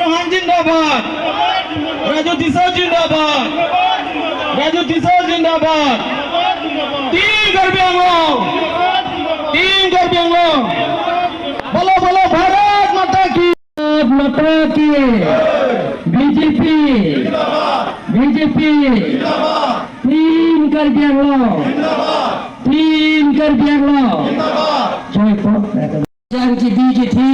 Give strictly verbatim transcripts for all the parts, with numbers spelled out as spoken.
Chauhan zindabad. Raju Tisso zindabad. Raju Tisso zindabad. Team Karbi Anglong. Team Karbi Anglong. Bolo, bolo, Bharat Mata ki. Bharat Mata ki. B J P. B J P. Team Karbi Anglong. Team Karbi Anglong. Joy po. Jang kibi kithi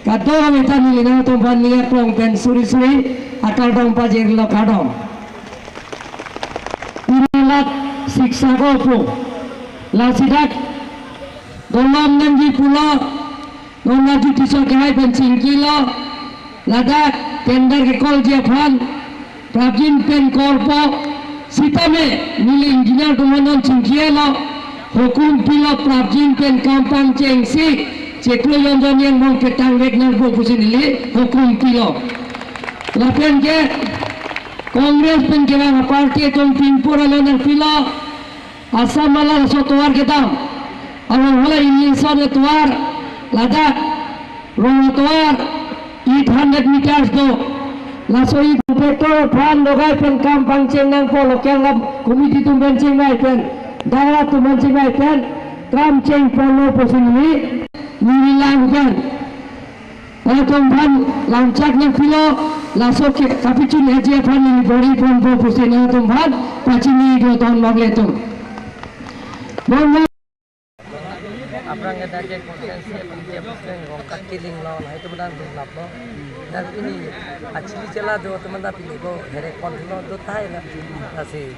kadom eta neli nangtum aphan ning arlong pen suri suri akardom pajirlo, kardom. Pini lak siksa ko pu. Lasi dak dolom nangji pulo, non Raju Tisso kehai pen chingkilo, ladak tender kekolji aphan prapjin pen korpo, sitame neli engineer atum aphan non chingkilo, hukum pilo prapjin pen kam pangchengsi chiklo jon jon angbong petangvek nangpo pusi neli hukum pilo. Lapen ke Congress pen kevang aparty atum pinpur alo nangpilo, Assam along aso tovar kedam, along hala injection atovar, ladak rong atovar eight hundred meters do. Laso i contractor aphan logai pen kam pangcheng nangpo, local gam committee atum pen chingvai pen, dara atum pen chingvai pen kam chengponlo pusi neli, neli lang pen. Latum aphan lamchak nangpilo, laso ke kapachun eji aphan neli bor-i ponpo pusi latum aphan pachini do ton bang letum. Bon, bon. Aphrang ke dak ke constituency aphan ke President Rongkat Killing lo, lahai atum dan dun laplo. Dan pini achili chela do atum dan pini ko here kon lo do thai na. Lasi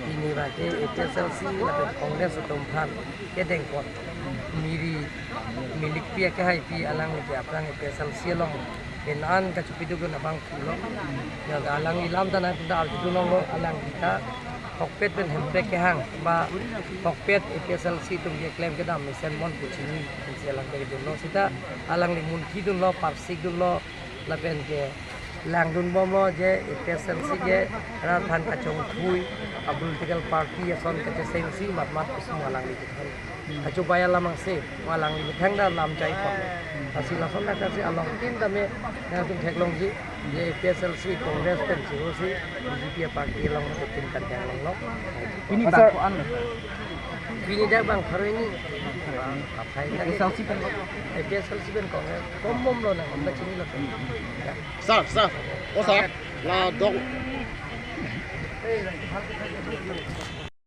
pini abang ke A P H L C lapen Congress atum aphan kedeng kon. Miri milikpi akehaipi alangli ke aphrang A P H L C along kenan kachepidun abang pulo. Ya alangli lam ta nangtum ta arjudun longlo, alangli ta ahokpet pen Hemprek kehang ba ahokpet A P H L C atum keklem kedam mesen mon puchini pusi alang kedunlo, seta alangli munthidunlo, parsikdunlo, lapen ke langdunbomlo je A P H L C ke rat aphan kachongthui a-political party ason kachesengsi matmat pusi alangli kethang. Achu baya lamang si alangli kethang ta lam chai pon. Lasi lason ta si along tin tame nangtum theklongji je A P H L C Congress pen chihosi B J P party along tin kan theklonglo. Pini bang ko-an lo, sir? Pini dak bang pharo hini. Aphai dak A P H L C pen ko. A P H L C pen Congress kombomlo nang, anda chinilo. Ya. Sir, sir. O sir, la dong.